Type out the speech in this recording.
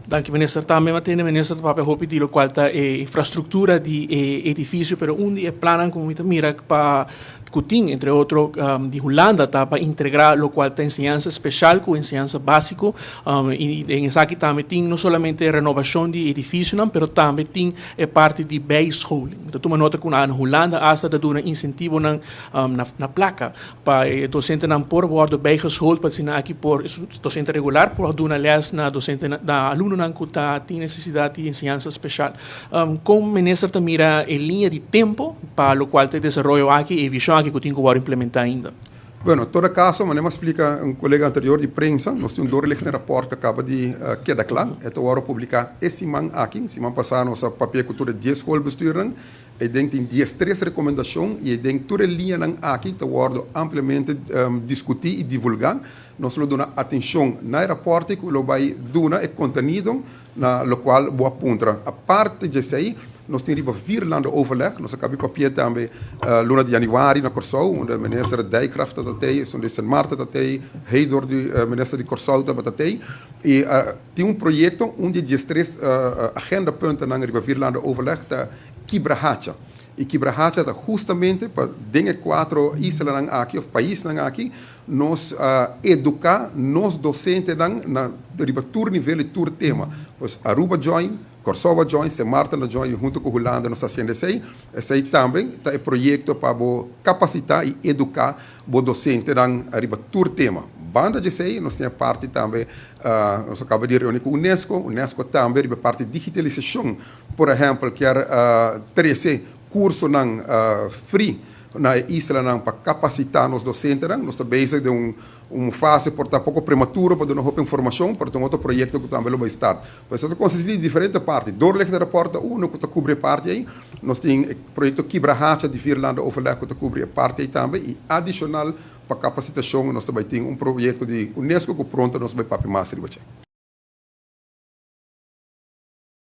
Danki, minister. Tambe m'a tende minister ta papia hopi di locual ta e infrastructura di e edificio, pero un di e plannan cu mi ta mira pa cu tin entre otro di Hulanda ta pa integra locual ta enseñansa special cu enseñansa basico y den esaki tambe tin no solamente renovacion di edificionan pero tambe tin e parti di bijscholing. Mi ta tuma nota cu na Hulanda hasta ta duna incentivonan na placa pa e docentenan por wordo bijgeschoold pa asina aki por docente regular por duna les na docentenan na alumnonan cu ta tin necesidad di enseñansa special. Con minister ta mira e liña di tempo pa locual ta e desaroyo aki, e vision aki cu tin cu wordo implementa ainda? Bueno, todo caso, manera mi a splica un colega anterior di prensa, nos tin un doorlichtend rapport cu a caba di keda cla. E ta wordo publica e siman aki. Siman pasa nos a papia cu tur e dies schoolbestuurnan. E den tin 13 rekomendashon i e den tur e liñanan aki ta wòrdu ampliamente diskutí i divulgá. Nos lo duna atenshon na e rapòrte ku lo bai duna e kontenido na lokual bo a puntra. Aparte di esei, nos tin riba vierlandenoverleg. Nos a kabi papia tambe luna di yanüari na Kòrsou, unda minister Dijkgraaf tabata tei, esun di Sint Maarten tabata tei, Heydoor di minister di Kòrsou tabata tei. I tin un proyekto, un di e 13 agendapuntennan riba vierlandenoverleg ta Kibrahacha. I Kibrahacha ta hustamente pa den e cuatro islanan aki of paisnan aki nos educa nos docentenan na riba tur nivel y tur tema. Pues Aruba join, Corsou a join, Sint Maarten a join y hunto cu Hulanda nos ta haciendo esey. Esey tambe ta e proyecto pa bo capacita y educa bo docentenan riba tur tema. Banda di esey nos tin e parti tambe, nos a caba di reuni cu UNESCO, UNESCO tambe riba e parti digitalisacion. Por ehèmpel, kier trese kursonan free na e islanan pa kapasitá nos dosentenan. Nos ta bezig den un fase por ta poko prematuro pa duna hopi informashon, pero ta un otro proyekto ku tambe lo bai start. Pues e ta konsistí di diferente parti. Doorlichtende rapport ta uno ku ta kubri e parti ei. Nos tin e proyekto Kibrahacha di Vierlandenoverleg ku ta kubri e parti ei tambe. I adishonal pa kapasitashon nos ta bai tin un proyekto di UNESCO ku pronto nos bai papia mas riba dje.